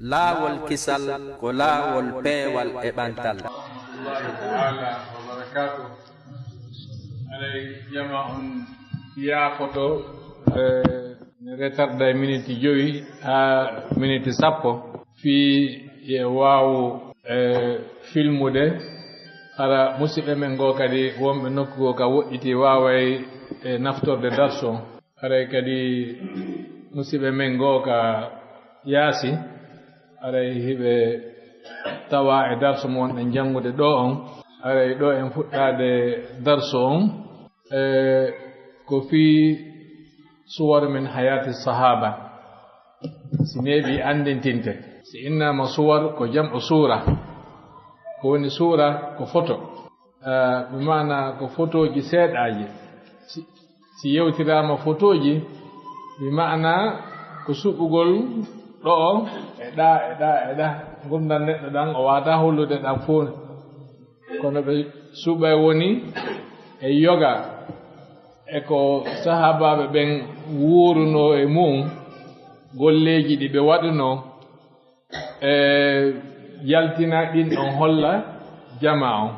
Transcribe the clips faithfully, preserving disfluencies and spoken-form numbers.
Laawol kisal ko laawol peewal e ɓantal. Warahmatullahi taala wabarakatuh. Aray jama on yaafoto, eh, ne retarda e miniti jowi haa miniti sappo. Fii e waawu, eh, filmude, hara musidɓe men goo kadi wonɓe nokku goo ka woɗɗiti waaway, eh, naftorde darsu on. Haray kadi musidɓe men goo ka yaasi, haray hiɓe tawa e darsu mo wonɗen janngude ɗoo on. Haray ɗoo en fuɗɗaade darsu on, e ko fii suwar min hayati sahaba. Si neeɓi anndintinte. Si innaama suwar ko jam'u suura. Ko woni suura ko foto. Eh, bi maana ko fotooji seeɗaaji. Si, si yewtiraama fotooji, bi maana ko suɓugol ɗoo e ɗaa, e ɗaa, e ɗaa. Ngurndan neɗɗo ɗan, o waawataa hollude ɗan fow. Kono ɓe suɓay woni e yoga e ko sahaabaaɓe ɓen wuurunoo e mu'un, golleeji ɗi ɓe waɗunoo, e yaltina ɗin ɗon holla jamaa on.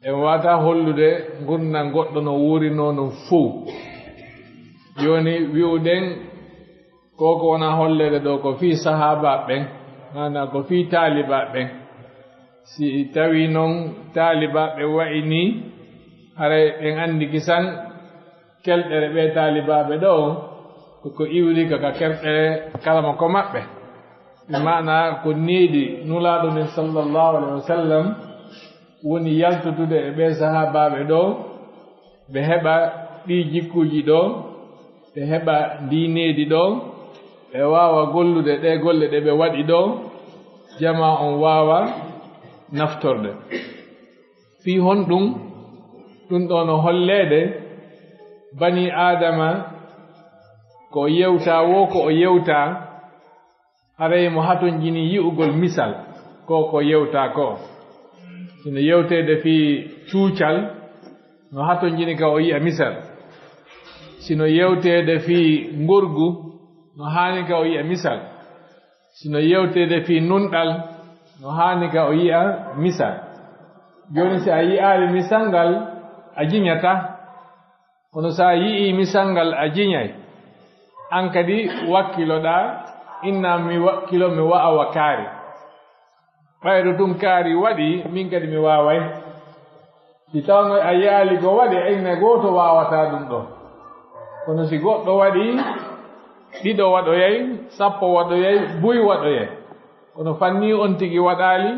En waawataa hollude ngurndan goɗɗo no wuurinoo non fow. Jooni wi'uɗen ko ko wona holleede ɗoo ko fii sahaabaaɓe ɓen, maanaa ko fii taalibaaɓe ɓen. Si tawii non taalibaaɓe wa'i nii, haray en anndi kisan kelɗere ɓee taalibaaɓe ɗoo, ko, ko iwri ka, ka kerɗere kala mo ko maɓɓe. Bi maana ko needi Nulaaɗo nden sallallahu alaihi wasallam woni yaltutude e ɓee sahaabaaɓe ɗoo, ɓe heɓa ɗii jikkuuji ɗoo, ɓe heɓa ndii needi ɗoo, ɓe waawa gollude ɗee golle ɗe ɓe waɗi ɗoo, jamaa on waawa naftorde. Fii honɗun? Ɗun ɗoo no holleede banii Aadama ko o yewtaa woo, ko o yewtaa, haray mo hatonjini yi'ugol misal ko ko yewtaa ko. Si no yewteede fii cuucal, no hatonjini ka o yi'a misal. Si no yewteede fii ngorgu, no haani ka o yi'a misal. Si no yewteede fii nunɗal, no haani ka o yi'a misal. Jooni, si a yi'aali misal ngal, a jiñataa. Kono si a yi'ii misal ngal, a jiñay. An kadi wakkiloɗaa, inna mi wakkilo, mi wa'a wa kaari. Ɓayru tun kaari waɗi, min kadi mi waaway. Si tawno a yi'aali ko waɗi, ay ne gooto waawataa ɗun ɗoo. Kono si goɗɗo waɗi, ɗiɗo waɗoyay, sappo waɗoyay, buy waɗoyay. Kono fanni on tigi waɗaali,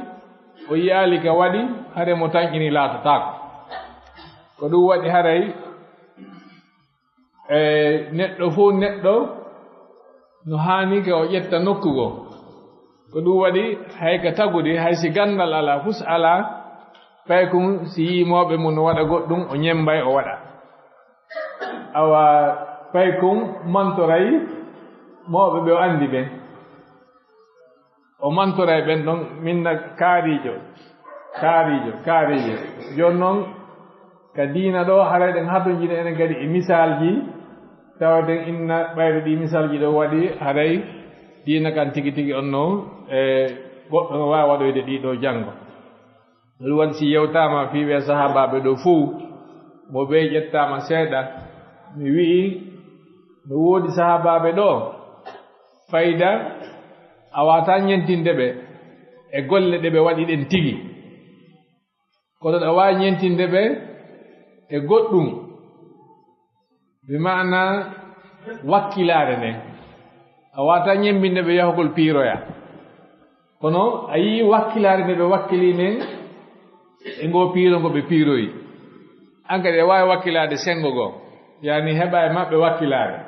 o yi'aali ka waɗi, hare mo tanƴini laatotaako. Ko ɗun waɗi haray E neɗɗo fow neɗɗo no haani ka o ƴetta nokku goo. Ko ɗun waɗi hay ka tagudi, hay si ganndal alaa, fus alaa, paykun si yi'ii mawɓe mun no waɗa goɗɗun, o ñemmbay o waɗa. Awa paykun mantoray mawɓe ɓe o anndi ɓen. O mantoray ɓen ɗon, min na kaariijo, kaariijo, kaariijo. Jooni non, ka diina ɗoo, haray ɗen hatonjini enen kadi e misaalji, tawaten inna ɓayri ɗii misaalji ɗoo waɗi, haray diina kan tigi tigi on no, e goɗɗo no waawi waɗoyde ɗii ɗoo janngo. Ɗun waɗi si yewtaama fii ɓee sahaabaaɓe ɗoo fow, mo ɓee ƴettaama seeɗa, mi wi'i no woodi sahaabaaɓe ɗoo, fayda a waawataa ñentinde ɓe e golle ɗe ɓe waɗi ɗen tigi. Kono ɗa waawi ñentinde ɓe e goɗɗun. Bi maana wakkilaare nden. A waawataa ñemmbinde ɓe yahugol piiroya. Kono a yi'ii wakkilaare nde ɓe wakkilii nden e ngoo piiro ngo ɓe piiroyi. An kadi a waawi wakkilaade senngo goo. Yaani heɓa e maɓɓe wakkilaare.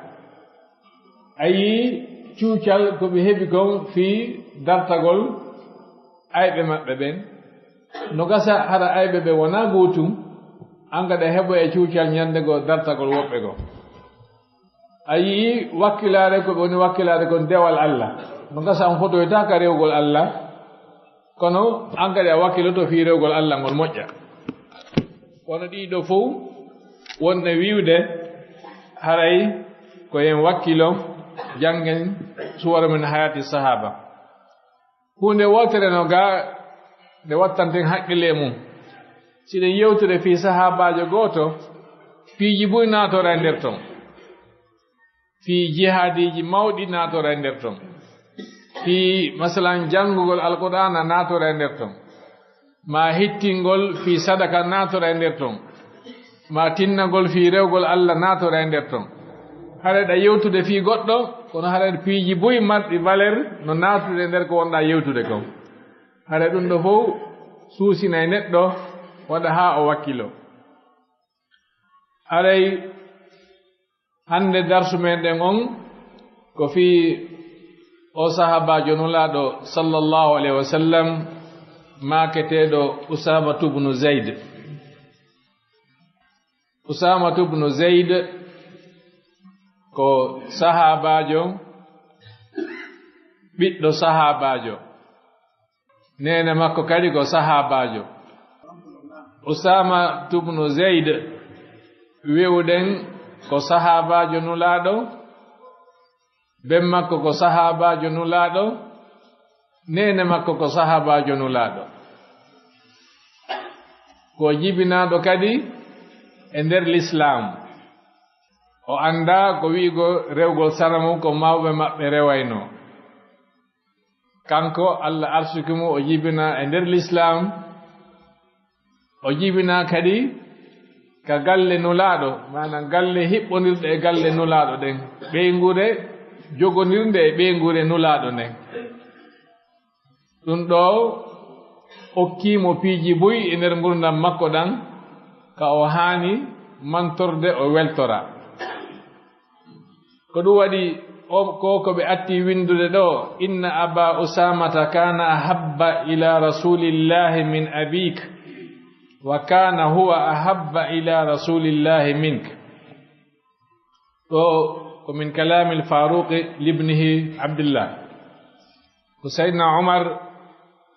A yi'ii cuucal ko ɓe heɓi kon fii dartagol ayɓe maɓɓe ɓen. No gasa hara ayɓe ɓen wonaa gootun, an kadi a heɓoya cuucal ñannde goo dartagol woɓɓe goo. A yi'ii wakkilaare ko ɓe woni wakkilaade kon dewal Alla. No gasa on fotoytaa ka rewgol Alla, kono an kadi a wakkiloto fii rewgol Alla ngol moƴƴa. Kono ɗii ɗoo fow wonɗen wi'ude haray ko en wakkilo, janngen suwara min hayaati sahaaba. Huunde wootere no ga nde wattanten haqqille e mum. Si ɗen yewtude fii sahaabaajo gooto, piiji buy naatora e nder ton. Fii jihaadiiji mawɗi naatora e nder ton. Fii, masalan, janngugol Alqur'aana naatora e nder ton. Maa hittingol fii sadaka naatora e nder ton. Maa tinnagol fii rewgol Alla naatora e nder ton. Haray ɗa yewtude fii goɗɗo, kono haray piiji buy marɗi valeur no naatude e nder ko wonɗaa yewtude kon. Haray ɗum ɗo fow suusinay neɗɗo, waɗa haa o wakkiloo. Haray hannde darsu meɗen on ko fii o sahaabaajo Nulaaɗo sallallahu alayhi wa sallam, maaketeeɗo Usaamatu bnu Zayd. Usaamatu bnu Zayd ko sahaabaajo, ɓiɗɗo sahaabaajo. Neene makko kadi ko sahaabaajo. Usaamatu bnu Zayd, wi'uɗen ko sahaabaajo Nulaaɗo, ben makko ko sahaabaajo Nulaaɗo, neene makko ko sahaabaajo Nulaaɗo. Ko jibinaaɗo kadi e nder Lislaam. O anndaa ko wi'ugol rewgol sanamu ko mawɓe maɓɓe rewaynoo. Kanko, Alla arsuki mo, o jibinaa e nder Lislaam, o jibinaa kadi ka galle Nulaaɗo, maanaam galle hiɓɓondirɗe e galle Nulaaɗo ɗen, ɓeynguure jogondirnde e ɓeynguure Nulaaɗo nden. Ɗum ɗoo okkii mo piiji buy e nder ngurndan makko ɗan, ka o haani mantorde, o weltora. Ko ɗum waɗi o, ko, ko ɓe atti winndude ɗoo, "Inna Aba Usamata kana ahabba ila Rasulillahi min abik, wa kana huwa ahabba ila Rasulillahi mink." Ɗoo ko min kalamil Faruqi libnihi Abdullah. Ko Sayyidina Umar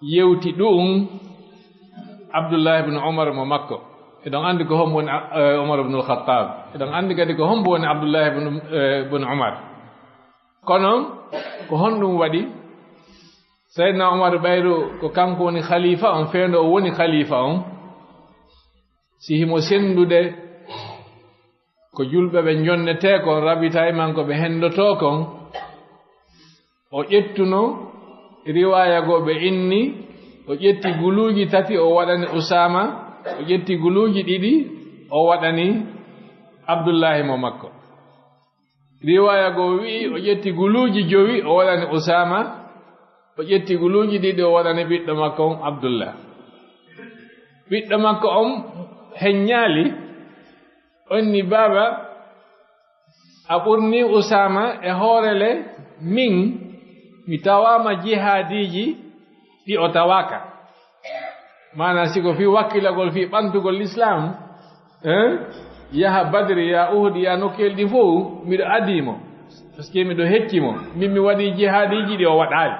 yewti ɗuum Abdullah ibn Umar mo makko. Eɗon anndi ko hombo woni, eh, Umar ibn al-Khattab. Eɗon anndi kadi ko hombo woni Abdullah ibn, eh, ibn Umar. Kono ko honɗum waɗi? Sayyidina Umar ɓayru ko kanko woni khalifa on, fewndo o woni khalifa on. Si himo senndude ko julɓe ɓe jonnetee kon, rabitay man ko ɓe henndotoo kon, o ƴettuno riwaaya goo ɓe inni, o ƴetti guluuji tati o waɗani Usaama, o ƴetti guluuji ɗiɗi o waɗani Abdullaahi mo makko. Riwaaya goo wi'i o ƴetti guluuji jowi o waɗani Usaama, o ƴetti guluuji ɗiɗi o waɗani ɓiɗɗo makko on Abdullah. Ɓiɗɗo makko on heññaali, onni, "Baaba, a ɓurni Usaama e hoore le, min mi tawaama jihaadiiji ɗi o tawaaka." Maanaa, si ko fii wakkilagol, fii ɓantugol Lislaam, hein? Yaha Badri, yaha Uhud, yaha nokkeeli ɗi fow, miɗo adii mo. Parce que miɗo hecci mo. Min mi waɗii jihaadiiji ɗi o waɗaali.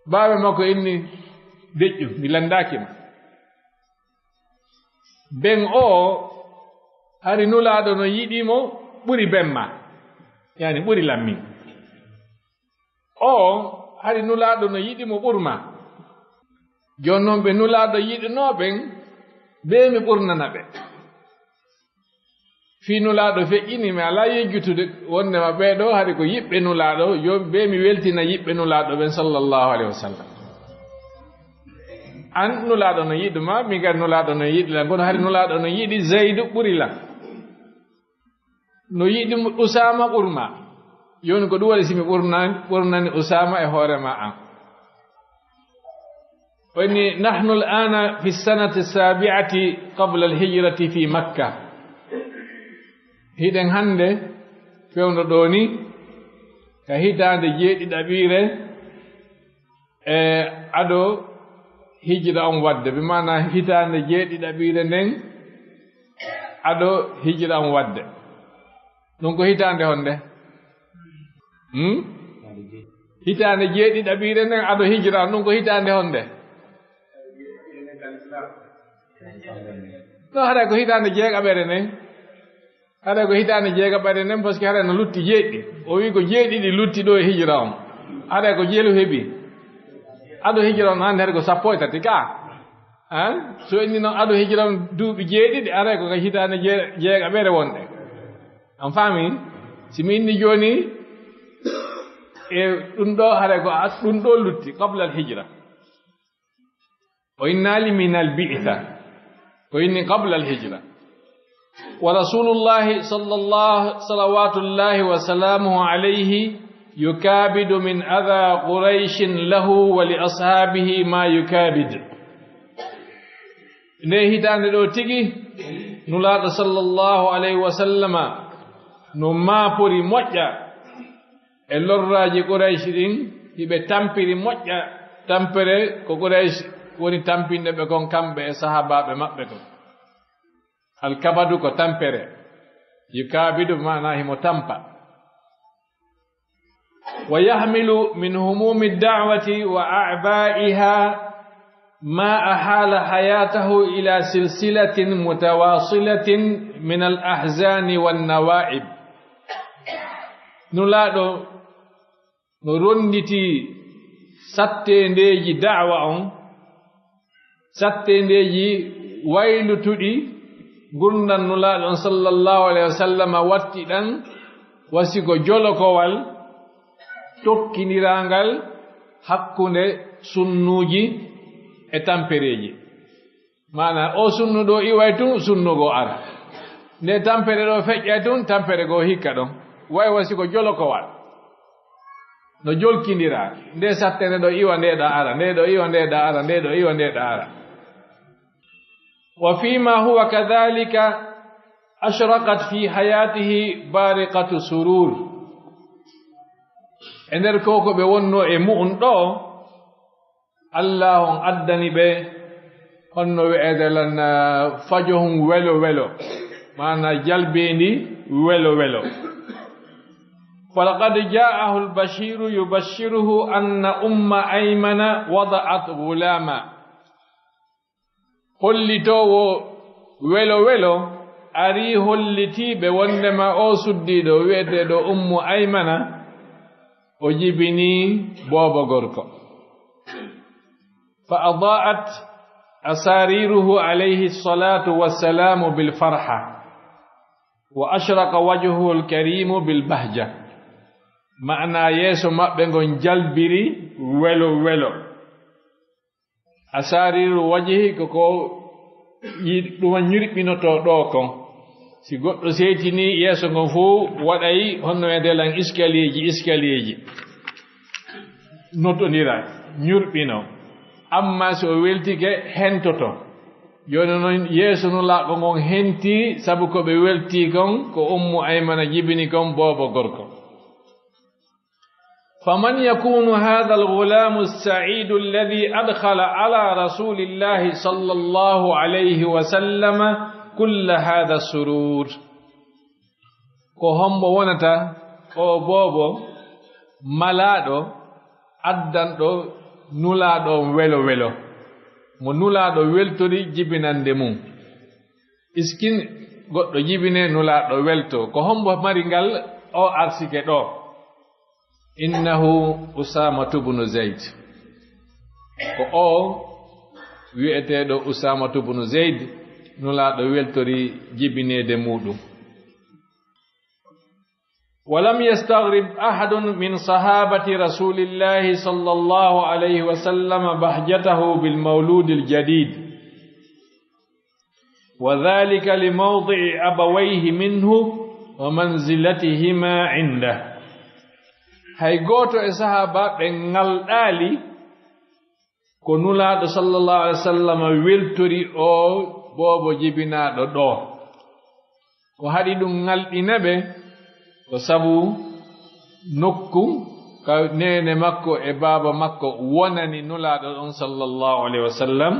Baaba makko inni, "Deƴƴu, mi lanndaaki ma. Ben oo, hari Nulaaɗo no yiɗi mo ɓuri ben maa. Yaani ɓuri lan min. Oo, hari Nulaaɗo no yiɗi mo ɓur maa. Jooni non ɓe Nulaaɗo yiɗunoo ɓen, bee mi ɓurnana ɓe." Fii Nulaaɗo feƴƴini, mi alaa yejjutude wonndema ɓee ɗoo hari ko yiɓɓe Nulaaɗo, yo bee mi weltina yiɓɓe Nulaaɗo ɓen, sallallahu alayhi wa sallam. An Nulaaɗo no yiɗu maa, min kadi Nulaaɗo no yiɗi lan, kono hari Nulaaɗo no yiɗi Zaydu ɓuri lan. No yiɗi Usaama ɓur maa. Jooni ko ɗum waɗi si mi ɓurna-, ɓurnani Usaama e hoore maa an. O inni, "Nahnu al-aana fi sanati sabi'ati qabla al-hijrati fi Makka." Hiɗen hannde fewndo ɗoo ni ka hitaande jeeɗiɗaɓiire e ado hijra on waɗde, bi maana hitaande jeeɗiɗaɓiire nden ado hijra on waɗde. Ɗum ko hitaande honde? Hmm? Hitaande jeeɗiɗaɓiire nden ado hijra on, ɗum ko hitaande honde? No, haray ko hitaande jeegaɓere nden. Haray ko hitaande jeegaɓere nden, parce que haray no lutti jeeɗiɗi. O wi ko jeeɗiɗi lutti ɗoo e hijra on. Haray ko jelu heɓi. Ado hijira on hannde ko sappo e tati ka. An? So inni noon ado hijira on duuɓi jeeɗiɗi, haray ko ka hitaande jee-, jeegaɓere wonɗe. On faami? Si mi inni jooni, e ɗum ɗo, haray ko a-, ɗum ɗo lutti, qabla al hijra. O innaali min al bi'tha. O inni qabla al hijra. Wa Rasulullahi sallallahu, salawatullahi wa salamuhu alayhi, yukabidu min adha Qurayshin lahu wa li ashabihi ma yukabid. Nde hitaande ɗo tigi, Nulaaɗo sallallahu alayhi wa sallama no maapori moƴƴa e lorraaji Quraysh ɗin, hiɓe tampiri moƴƴa tampere ko Quraysh woni tampinde ɓe kon, kamɓe e sahaabaaɓe maɓɓe kon. Alkabadu ko tampere. Yukabidu maana himo tampa. Wa yahmilu min humumi da'wati wa a'ba'iha ma ahala hayatahu ila silsilatin mutawasilatin min al ahzani wan nawa'ib. Nulaaɗo no ronditi satteendeeji da'wa on, satteendeeji waylutuɗi ngurndan Nulaaɗo on sallallahu alayhi wa sallam watti ɗan, wasi ko jolokowal tokkindiraangal hakkunde sunnuuji e tampereeji. Maana, o sunnu ɗo iway tun, sunnu goo ara. Nde tampere ɗo feƴƴay tun, tampere goo hikka ɗon. Way wasi ko jolokowal. No jolkindira. Nde sattere ɗo iwa, nde ɗa ara, nde ɗo iwa, nde ɗa ara, nde ɗo iwa, nde ɗa ara. Wa fima huwa kadhalika ashraqat fi hayatihi bariqatu surur. E nder ko, ko ɓe wonno e mu'un ɗo, Allah on addani ɓe honno wi'eede lan, ah, fajohun welo welo, maana jalbeendi welo welo. Falaqad ja'ahu al-bashiru yubashshiruhu anna umma aymana wada'at ghulama. Hollitoowo welo welo ari hollitii ɓe wondema o suddiiɗo wi'eteeɗo Ummu Aymana, o jibinii boobo gorko. Fa adaa'at asariruhu alayhi salatu wassalamu bil farha, wa ashraqa wajhuhu al karimu bil bahja. Maana yeeso maɓɓe ngon jalbiri welo welo. Asariru wajhi ko ko yi-, ɗum ñurɓinotoo ɗo kon. Si goɗɗo seytinii yeeso ngon fof waɗay honno e ndelan escalierji, escalierji. Noddondira, ñurɓino. Amma so o weltike, hentoto. Jooni noon yeeso Nulaaɗo ngon henti, sabu ko ɓe welti kon, ko Ummu Aymana jibini kon boobo gorko. فمن يكون هذا الغلام السعيد الذي أدخل على رسول الله صلى الله عليه وسلم كل هذا السرور؟ Ko hombo wonata o boobo malaaɗo addanɗo Nulaaɗo on welo welo, mo Nulaaɗo weltori jibinande mum? Iskin goɗɗo jibine Nulaaɗo welto, ko hombo mari ngal o arsike ɗo? Innahu Usamatu bnu Zayd. Ko o wi'eteeɗo Usamatu bnu Zayd, Nulaaɗo weltori jibineede muuɗum. ولم يستغرب أحد من صحابة رسول الله صلى الله عليه وسلم بهجته بالمولود الجديد، وذلك لموضع أبويه منه ومنزلتهما عنده. Hay gooto e sahaabaaɓe ngalɗaali ko Nulaaɗo sallallahu alaihi wasallam weltori o boobo jibinaaɗo ɗo. Ko haɗi ɗum ngalɗina ɓe, ko sabu nokku ka neene makko e baaba makko wonani Nulaaɗo on sallallahu alaihi wasallam,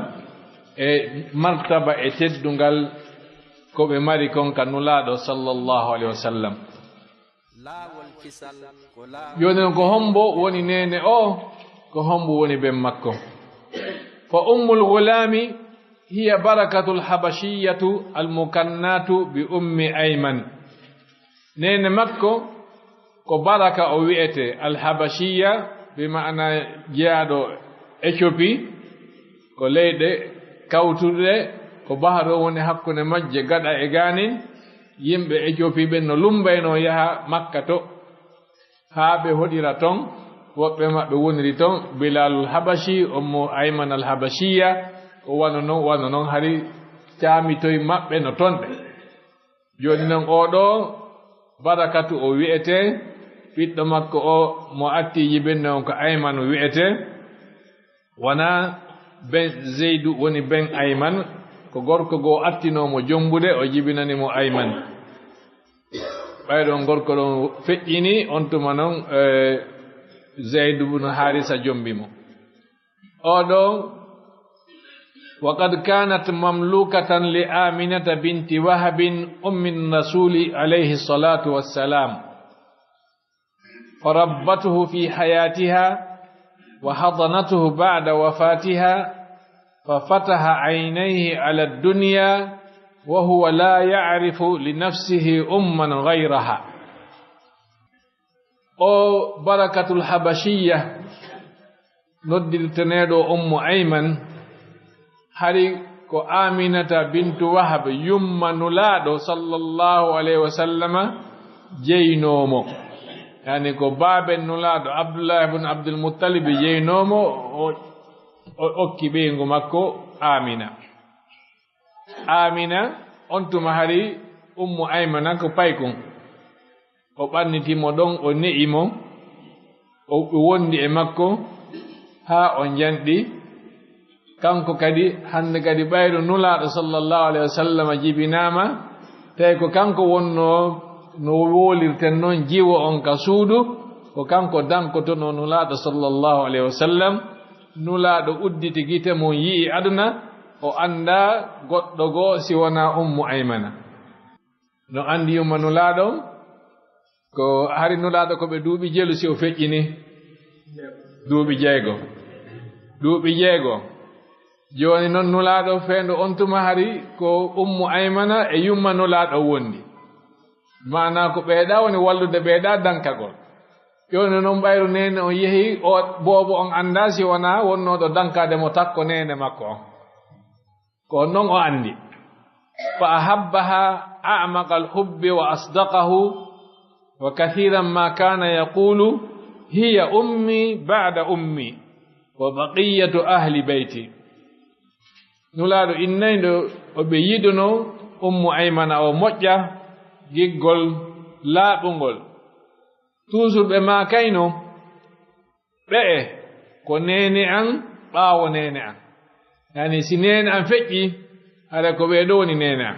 e martaba e teddungal ko ɓe mari kon ka Nulaaɗo sallallahu alaihi wasallam. Laawol kisal ko laawol. Jooni noon, ko hombo woni neene o? Ko hombo woni ben makko? Fa ummul gulaami hiya barakatul habashiyatu al mukannatu bi ummi Ayman. Neene makko Ko Baraka o wi'etee, Alhabashiya, bi ma'ana jeyaaɗo Ethiopie, ko leyɗe kawtuɗe, ko bahru woni hakkunde majje gaɗa e gaanin. Yimɓe Ethiopie ɓen no lumbaynoo yaha Makka to, haa ɓe hoɗira ton. Woɓɓe maɓɓe woniri ton, Bilalul Habashi, Ummu Ayman Alhabashiya, ko wano non, wano non, hari caamitoy maɓɓe no ton ɗe. Jooni non, oo ɗoo Barakatu o wi'etee, ɓiɗɗo makko o mo atti jibinde on ko Ayman wi'etee, wonaa ben Zeydu woni ben Ayman, ko gorko goo attinoo mo jombude, o jibinani mo Ayman. Ɓayri on gorko ɗon feƴƴini, on tuma non, eh, Zeydu bun Haarisa jombi mo. Oo ɗoo, وقد كانت مملوكة لآمنة بنت وهب أم الرسول عليه الصلاة والسلام، فربته في حياتها وحضنته بعد وفاتها، ففتح عينيه على الدنيا وهو لا يعرف لنفسه أما غيرها. O Barakatul Habashiya, noddirteneeɗo Ummu Ayman, hari ko Aminata bintu Wahab, yumma Nulaaɗo sallallahu alayhi wa sallama, jeynoo mo. Yani ko baaben Nulaaɗo, Abdullah ibn Abdul Muttalib, jeynoo mo, o, o okki ɓeyngu makko Amina. Amina, on tuma hari Ummu Aymana ko paykun. O ɓanniti mo ɗon, o ne'i mo, o, o wondi e makko haa o njanɗi. Kanko kadi, hannde kadi ɓayru Nulaaɗo sallallahu alayhi wa sallam jibinaama, tawi ko kanko wonnoo no woolirten noon jiwo on ka suudu, ko kanko dankotonoo Nulaaɗo sallallahu alayhi wa sallam. Nulaaɗo udditi gite mum, yi'i aduna, o anndaa goɗɗo goo si wonaa Ummu Aymana. No anndi yumma Nulaaɗo, ko hari Nulaaɗo ko ɓe duuɓi jelu si o feƴƴini? Duuɓi jeego. Duuɓi jeego. Jooni non Nulaaɗo feendu on tuma hari ko Ummu Aymana e yumma Nulaaɗo wondi. Maanaa ko ɓeeɗa woni wallude ɓeeɗa dankagol. Jooni non ɓayru neene on yehi, o boobo on anndaa si wonaa wonnooɗo dankaade mo takko neene makko on. Ko on non o anndi. Fa ahabbaha a'maqal hubbi wa asdaqahu, wa kathiran ma kana yaqulu, "Hiya ummi ba'da ummi, wa baqiyatu ahli bayti." Nulaaɗo innayɗo o ɓe yiɗuno Ummu Aymana o moƴƴa giggol laaɓungol. Toujours ɓe maakayno, ɓe'e ko neene an ɓaawo neene an. Yani si neene an feƴƴi, hara ko ɓee ɗoo woni neene an.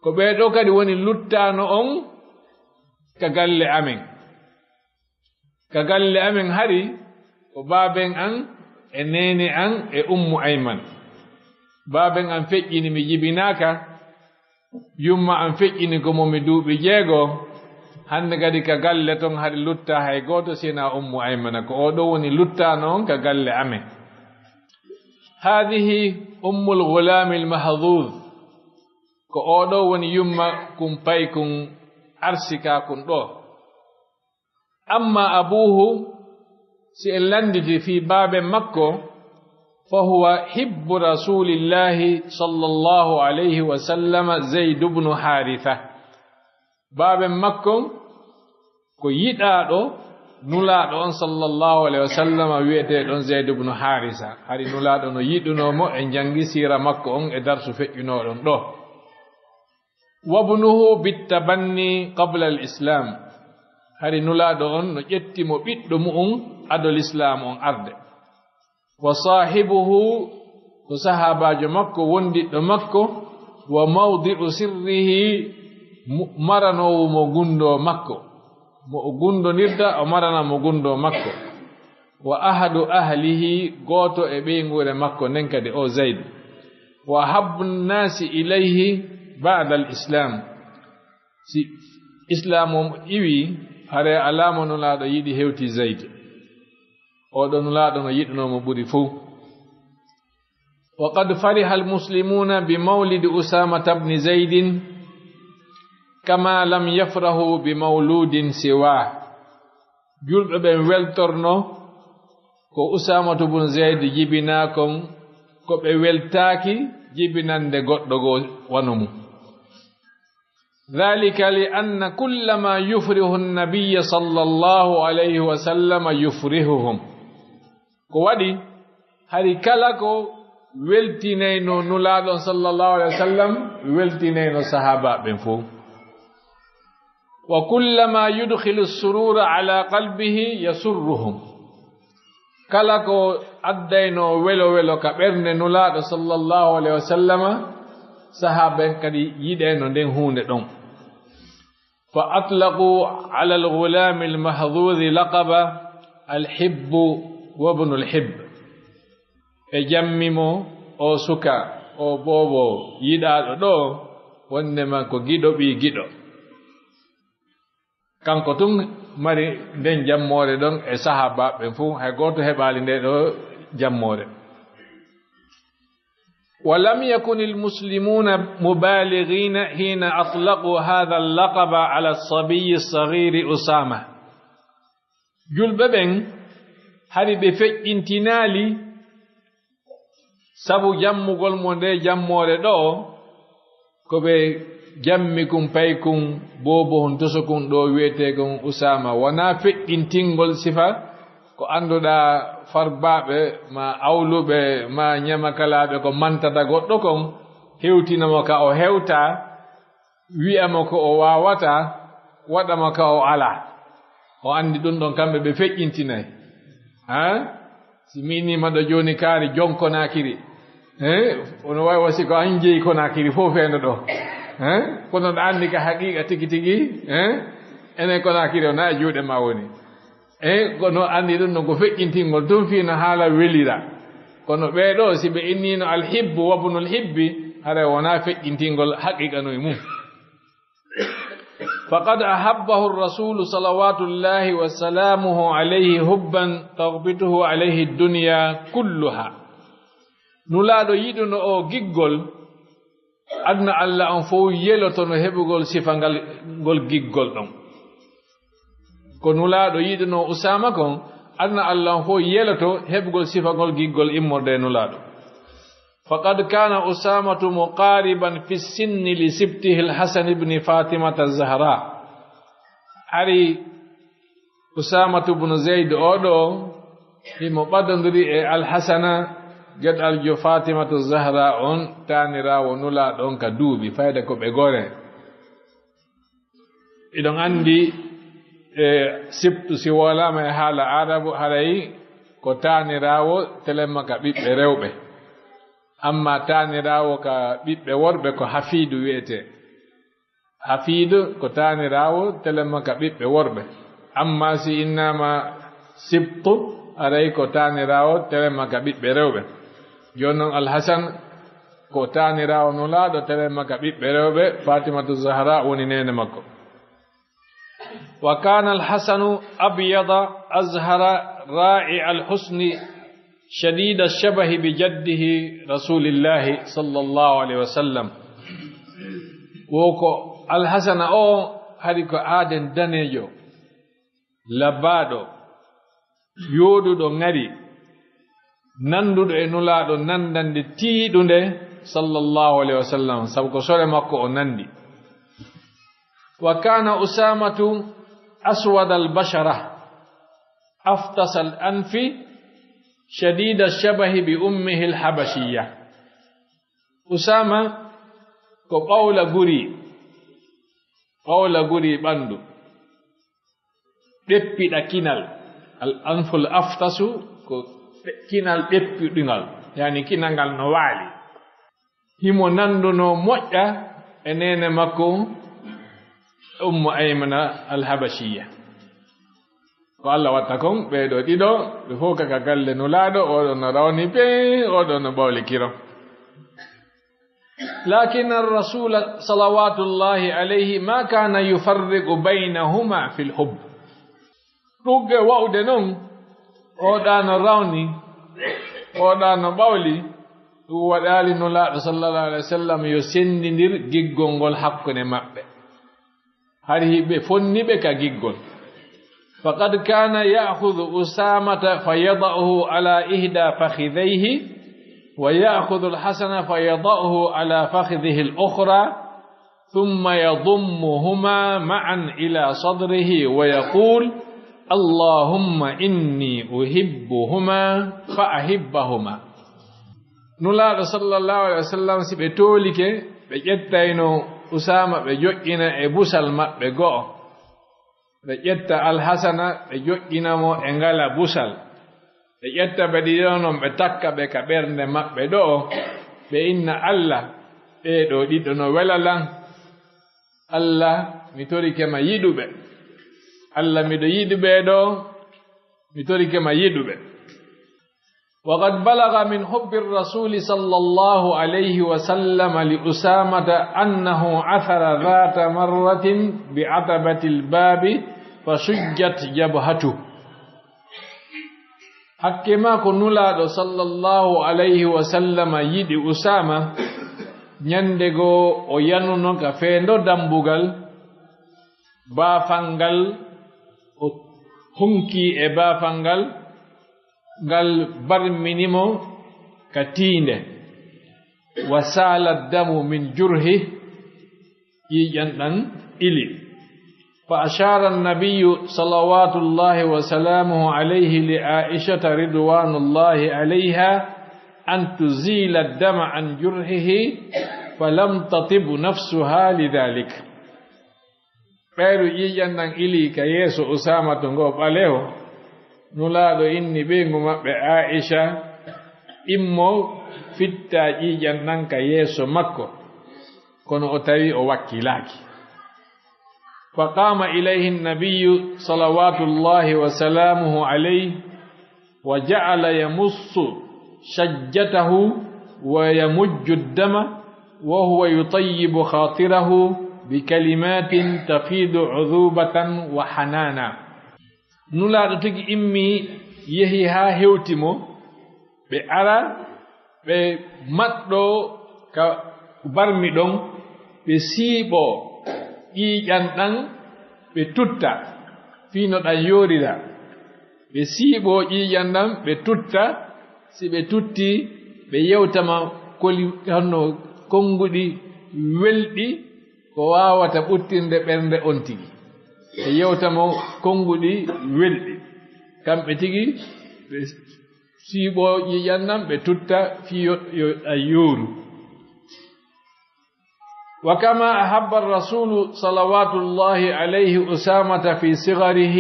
Ko ɓee ɗoo kadi woni luttaano on ka galle amen. Ka galle amen hari ko baaben an e neene an e Ummu Ayman. Baaben an feƴƴini mi jibinaaka, yumma an feƴƴini ko mo mi duuɓi jeego. Hannde kadi ka galle ton hari luttaa hay gooto si wonaa Ummu Aymana. Ko oo ɗoo woni luttaano on ka galle amen. Haadihi Ummul Gulaamil Mahduud. Ko oo ɗoo woni yumma kun paykun arsikaa kun ɗoo. Amma abuuhu, si en lannditi fii baaben makko, fa huwa hibbu Rasuulillaahi sallallaahu alayhi wa sallama Zaydu bnu Haarisa. Baaben makko ko yiɗaaɗo Nulaaɗo on sallallaahu alayhi wa sallama, wi'etee ɗon Zaydu bnu Haarisa. Hari Nulaaɗo no yiɗunoo mo, en njanngi siira makko on e darsu feƴƴunooɗon ɗoo. Wabnuhu bittabanni qabla al-Islam. Hari Nulaaɗo on no ƴetti mo ɓiɗɗo mu'un ado Lislaam on arde. Wa saahibuhu, ko sahaabaajo makko, wondiɗɗo makko, wa mawdi'u sirrihi, mo-, maranoowo mo gunndoo makko. Mo o gunndondirta, o marana mo gunndoo makko. Wa ahadu ahlihi, gooto e ɓeynguure makko nden kadi, o Zayd. Wa ahabbu nnaasi ilayhi ba'da al-Islaam. Si Islaam on iwi, haray alaa mo Nulaaɗo yiɗi hewti Zayd. Oo ɗoo Nulaaɗo no yiɗunoo mo ɓuri fow. Wa qad fariha al-muslimuuna bi mawlidi Usaamata bni Zaydin. كما لم يفرحوا بمولود سواه. Julɓe ɓen weltorno ko Usaamatu bun Zayd jibinaa kon, ko ɓe weltaaki jibinannde goɗɗo goo wano mum. ذلك لأن كل ما يفرح النبي صلى الله عليه وسلم يفرحهم. Ko waɗi, hari kala ko weltinayno Nulaaɗo sallallahu alayhi wa sallam, weltinayno sahaabaaɓe ɓen fow. وكل ما يدخل السرور على قلبه يسرهم. Kala ko addayno welo welo ka ɓernde Nulaaɗo sallallahu alayhi wa sallama, sahaaba en kadi yiɗayno nden huunde ɗon. فأطلقوا على الغلام المحظوظ لقب الحب وابن الحب. Ɓe jammi mo, o suka, o boobo yiɗaaɗo ɗoo, wonndema ko giɗo ɓii giɗo. Kanko tun mari nden jammoore ɗon e sahaabaaɓe ɓen fow, hay gooto heɓaali nde ɗoo jammoore. ولم يكن المسلمون مبالغين حين أطلقوا هذا اللقب على الصبي الصغير أسامة. Julɓe ɓen, hari ɓe feƴƴintinaali sabu jammugol mo nde jammoore ɗoo, ko ɓe jammi kun paykun, boobo hun toso kun ɗoo wi'etee kon Usaama. Wonaa feƴƴintingol sifa ko annduɗaa farbaaɓe, maa awluɓe, maa ñamakalaaɓe ko mantata goɗɗo kon, hewtina mo ka o hewtaa, wi'a mo ko o waawataa, waɗa mo ka o alaa. O anndi ɗun ɗon kamɓe ɓe feƴƴintinay. Haa? Si mi innii ma ɗoo jooni kaari jon Konaakiri. Eh? Ono wayi wa si ko an jeyi Konaakiri fow feendo ɗoo. Eh? Kono ɗo anndi ka haqiiqa tigi tigi. Eh? Enen Konaakiri o na e juuɗe ma woni. Eh? Kono anndi ɗun ɗon ko feƴƴintingol tun fii no haala welira. Kono ɓee ɗoo, si ɓe inniino alhibbu wabnul hibbi, haray wonaa feƴƴintingol haqiiqa no e mum. فقد أحبه الرسول صلوات الله وسلامه عليه حبا تغبطه عليه الدنيا كلها. Nulaaɗo yiɗuno o giggol, aduna Alla on fow yelotono heɓugol sifa ngal, ngol giggol ɗon. Ko Nulaaɗo yiɗuno Usaama kon, aduna Alla on fow yeloto heɓugol sifa ngol giggol immorde e Nulaaɗo. فقد كان أسامة مقاربا في السن لسبطه الحسن بن فاطمة الزهراء. Hari Usaamatu bnu Zayd oo ɗoo, himo ɓadondiri e Alhasana, geɗaljo Faatimatu Zahra on, taaniraawo Nulaaɗo on ka duuɓi, fayda ko ɓe gore. Hiɗon anndi, e, sibtu, si wowlaama e haala Aarabu, haray ko taaniraawo telemma ka ɓiɓɓe rewɓe. Amma taaniraawo ka ɓiɓɓe worɓe ko hafiidu wi'etee. Hafiidu ko taaniraawo telemma ka ɓiɓɓe worɓe. Amma si innaama sibtu, haray ko taaniraawo telemma ka ɓiɓɓe rewɓe. Jooni non Alhasan ko taaniraawo Nulaaɗo, telemma ka ɓiɓɓe rewɓe, Faatimatu Zahra woni neene makko. وكان الحسن أبيض أزهر رائع الحسن شديد الشبه بجده رسول الله صلى الله عليه وسلم. Wo ko Alhasana o, hari ko aaden daneejo, labaaɗo, yooɗuɗo ŋari, nannduɗo e Nulaaɗo nanndande tiiɗunde, sallallahu alayhi wa sallam, sabu ko sore makko o nanndi. وكان أسامة أسود البشرة أفطس الأنف شديد الشبه بأمه الحبشية. Usaama ko ɓawla guri, ɓawla guri ɓanndu. Ɗeppiɗa kinal. Al anful aftasu ko ɗe-, kinal ɗeppiɗungal, yani kinal ngal no waali. Himo nanndunoo moƴƴa e neene makko Ummu Aymana Al-Habashiyya. Ko Alla watta kon, ɓee ɗoo ɗiɗo, ɓe fow ka, ka galle Nulaaɗo, oo ɗoo no rawni pee, oo ɗoo no ɓawli kiro. لكن الرسول صلوات الله عليه ما كان يفرق بينهما في الحب. Ɗugge wa'ude non, oo ɗaa no rawni, oo ɗaa no ɓawli, ɗum waɗaali Nulaaɗo sallallahu alaihi wasallam yo senndindir giggol ngol hakkunde maɓɓe. Hari ɓe fonni ɓe ka giggol. فقد كان يأخذ أسامة فيضعه على إحدى فخذيه، ويأخذ الحسن فيضعه على فخذه الأخرى، ثم يضمهما معا إلى صدره ويقول: اللهم إني أحبهما فأحبهما. Nulaaɗo sallallahu alaihi wasallam, si ɓe toolike, ɓe ƴettayno Usaama, ɓe joƴƴina e busal maɓɓe go'o. Ɓe ƴetta Alhasana, ɓe joƴƴina mo e ngala busal. Ɓe ƴetta ɓe ɗiɗo non, ɓe takka ɓe ka ɓernde maɓɓe ɗo'o. Ɓe inna Allah, ɓee ɗoo ɗiɗo no wela lan. Allah, mi torike ma yiɗuɓe. Allah, miɗo yiɗi ɓee ɗoo, mi torike ma yiɗuɓe. وقد بلغ من حب الرسول صلى الله عليه وسلم لأسامة أنه عثر ذات مرة بعتبة الباب فشجت جبهته. Hakke maa ko Nulaaɗo sallallahu alayhi wa sallam yiɗi Usaama, ñande goo o yanuno ka feendo dambugal, baafal ngal, o honki e baafal ngal, ngal barmini mo ka tiinde. وسال الدم من جرحه, ƴiiƴan ɗan ili. فأشار النبي صلوات الله وسلامه عليه لعائشة رضوان الله عليها أن تزيل الدم عن جرحه، فلم تطب نفسها لذلك. Ɓayru ƴiiƴan ɗan ili ka yeeso Usaamatu ngo ɓaleho, Nulaaɗo inni ɓeyngu maɓɓe Aa'isha, immo fitta ƴiiƴan ɗan ka yeeso makko, kono o tawi o wakkilaaki. فقام إليه النبي صلوات الله وسلامه عليه وجعل يمص شجته ويمج الدم وهو يطيب خاطره بكلمات تفيض عذوبة وحنانا. Nulaaɗo tigi immi, yehi haa hewti mo, ɓe ara, ɓe maɗɗoo ka barmi ɗon, ɓe siiɓoo ƴiiƴan ɗan, ɓe tutta, fii no ɗan yoorira. Ɓe siiɓoo ƴiiƴan ɗan, ɓe tutta, si ɓe tutti, ɓe yewta ma koli, honno konnguɗi welɗi, ko waawata ɓuttinde ɓernde on tigi. Ɓe yewta mo konnguɗi welɗi. Kamɓe tigi, ɓe siiɓoo ƴiiƴan ɗan, ɓe tutta fii yo, yo ɗan yooru. وكما أحب الرسول صلوات الله عليه أسامة في صغره،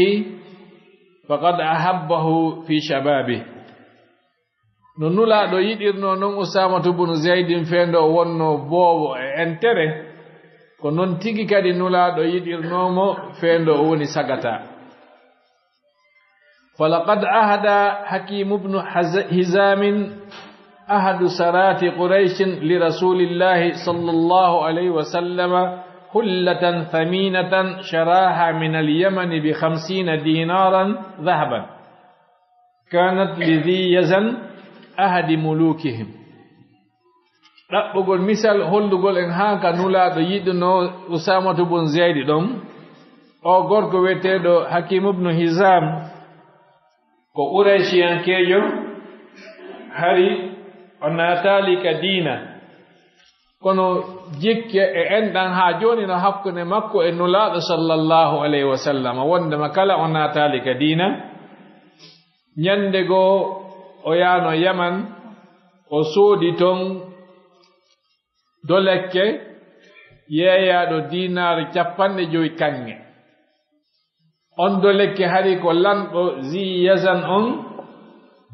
فقد أحبه في شبابه. No Nulaaɗo yiɗirnoo non Usaamatu bunu Zaydin fee nde o wonnoo boobo e entere, ko non tigi kadi Nulaaɗo yiɗirnoo mo fee nde o woni sagata. فلقد أهدى حكيم بن حز-، هزام أحد سراة قريش لرسول الله صلى الله عليه وسلم حلة ثمينة شراها من اليمن بخمسين دينارا ذهبا، كانت لذي يزن أحد ملوكهم. Ɗaɓɓugol misal hollugol en haa ka Nulaaɗo yiɗunoo Usaamatu bun Zeydi ɗon, oo gorko wi'eteeɗo Hakiim ibnu Hizaam, ko Qurayshiyankeejo, hari o naataali ka diina. Kono jikke e enɗan haa jooni no hakkunde makko e Nulaaɗo sallallahu alayhi wa sallam, wondema kala o naataali ka diina. Ñande goo o yaano Yaman, o soodi ton dolekke yeeyaaɗo diinaar cappanɗe jowi kaŋŋe. On dolekke hari ko lanɗo Zi Yazan on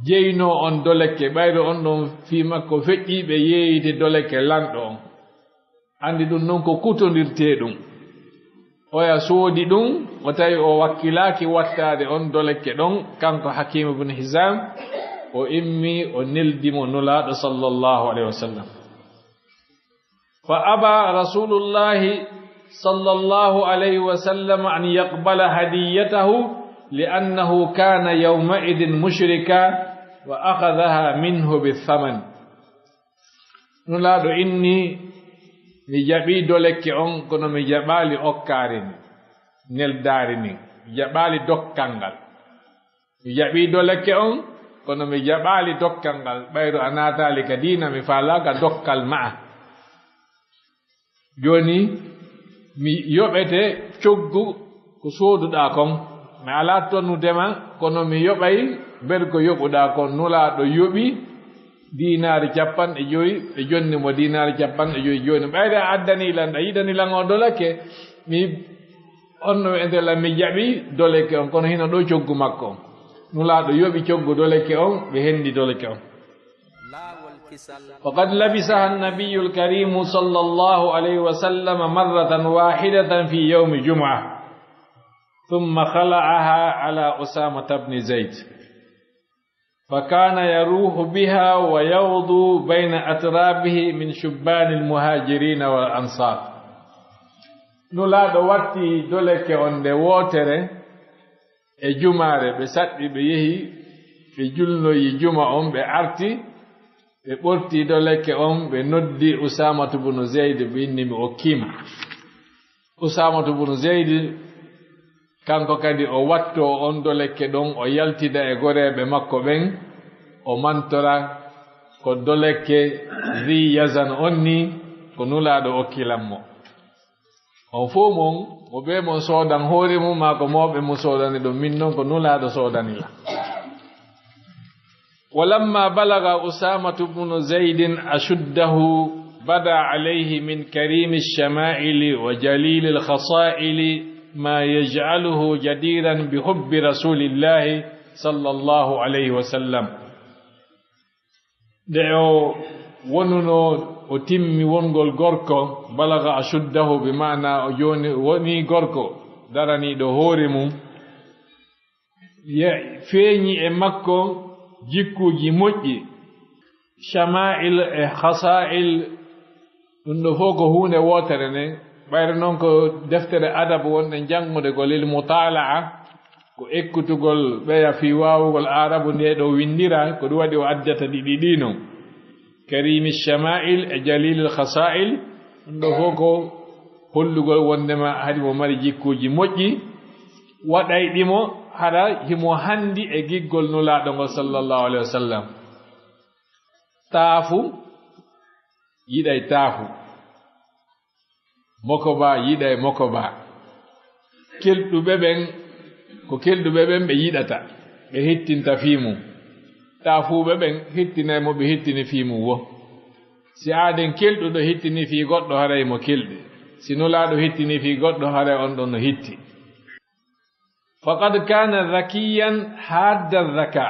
jeynoo on dolekke, ɓayri on ɗon fii makko feƴƴii, ɓe yeeyiti dolekke lanɗo on. Anndi ɗum non ko kutondirtee ɗum. Oya soodi ɗum, o tawi o wakkilaaki wattaade on dolekke ɗon, kanko Hakiim ibn Hizaam, o immi, o neldi mo Nulaaɗo sallallahu alayhi wa sallam. فأبى رسول الله صلى الله عليه وسلم أن يقبل هديته لأنه كان يومئذ مشركا وأخذها منه بالثمن. Nulaaɗo inni, mi jaɓii dolekke on, kono mi jaɓaali okkaare nden. neldaari ndin. Mi jaɓaali dokkal ngal. Mi jaɓii dolekke on, kono mi jaɓaali dokkal ngal. Ɓayru a naataali ka diina, mi faalaaka dokkal ma'a. Jooni, mi yoɓete coggu ko sooduɗaa kon. Mi alaa tonnude ma, kono mi yoɓay ber ko yoɓuɗaa kon. Nulaaɗo yoɓi diinaari capanɗe jowi, ɓe jonni mo diinaari capanɗe jowi. Jooni, ɓayde a addanii lan, a yiɗanii lan o dolekke, mi on no wi'ete lan, mi jaɓi dolekke on, kono hino ɗo coggu makko on. Nulaaɗo yoɓi coggu dolekke on, ɓe hendi dolekke on. Laawol kisal. وقد لبسها النبي الكريم صلى الله عليه وسلم مرة واحدة في يوم جمعة، ثم خلعها على أسامة بن زيد، فكان يروح بها ويغدو بين أترابه من شبان المهاجرين والأنصار. Nulaaɗo watti dolekke on nde wootere e jumaare, ɓe saɗɗi, ɓe yehi, ɓe julnoyi juma on, ɓe arti, ɓe ɓorti dolekke on, ɓe noddi Usaamatu bunu Zeydi, ɓe inni mi okkii ma. Usaamatu bunu Zeydi, kanko kadi o wattoo on dolekke ɗon, o yaltida e goreeɓe makko ɓen, o mantora ko dolekke Zi Yazan on ni, ko Nulaaɗo okki lan mo. On fow mon, mo bee mon soodan hoore mum, maa ko mawɓe mum soodani ɗum, min non ko Nulaaɗo soodani lan. ولما بلغ أسامة بن زيد أشده بدا عليه من كريم الشمائل وجليل الخصائل ما يجعله جديرا بحب رسول الله صلى الله عليه وسلم. Nde o wonunoo, o timmi wongol gorko, balaga ashuddahu, bi maana o jooni wonii gorko, daraniiɗo hoore mum, ye-, feeñi e makko jikkuuji moƴƴi, shama'il e khasa'il, ɗum ɗo fof ko huunde wootere nde, ɓayre noon ko deftere adabu wonɗen janngude ko lil mutala'a, ko ekkutugol ɓeya fii waawugol Aarabu nde ɗo winndira, ko ɗum waɗi o addata ɗiɗi ɗi non. Karimi Shama'il e Jalilil Khasa'il, ɗum ɗo fof ko hollugol wonndema hari mo mari jikkuuji moƴƴi, waɗayɗi mo hara himo hanndi e giggol Nulaaɗo ngol sallallahu alayhi wa sallam. Taafu yiɗay taafu. Mokoba yiɗay mokoba. Kelɗuɓe ɓen, ko kelɗuɓe ɓen ɓe yiɗata, ɓe hettinta fii mum. Taafuuɓe ɓen hettinay mo ɓe hettini fii mum wo. Si aaden kelɗuɗo hettini fii goɗɗo, haray mo kelɗi. Si Nulaaɗo hettini fii goɗɗo, haray on ɗon no hetti. Faqad kana dhakiyan hadda dhaka.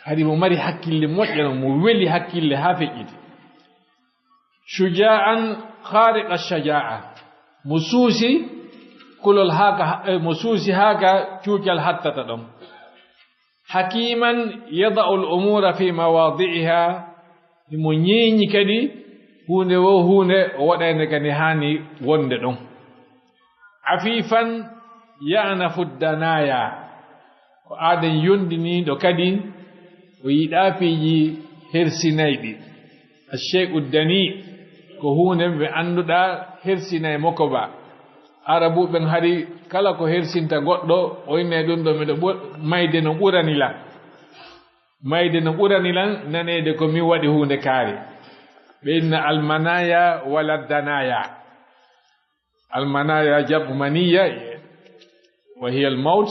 Hari mo mari hakkille moƴƴe non, mo weli hakkille haa feƴƴiti. Shuja'an khariqa shaja'a. Mo suusi kulol haa ka, eh, mo suusi haa ka cuucal hattata ɗon. Hakiman yada'u al-umura fi mawadi'iha. Himo ñeeñi kadi huunde wo huunde o waɗayde ka nde haani wonde ɗon. Afifan ya'nafu danaya. Ko aaden yondiniiɗo kadi, o yiɗaa piiji hersinayɗi. Ash-shay'u dani, ko huunde ɓe annduɗaa hersinay mokoba. Arabuɓe ɓen hari kala ko hersinta goɗɗo, o innay ɗum ɗo miɗo ɓur-, mayde no ɓurani lan. Mayde no ɓurani lan naneede ko min waɗi huunde kaari. Ɓe inna almanaya wala danaya. Almanaya jam'u maniya, wa hiya al-mawt,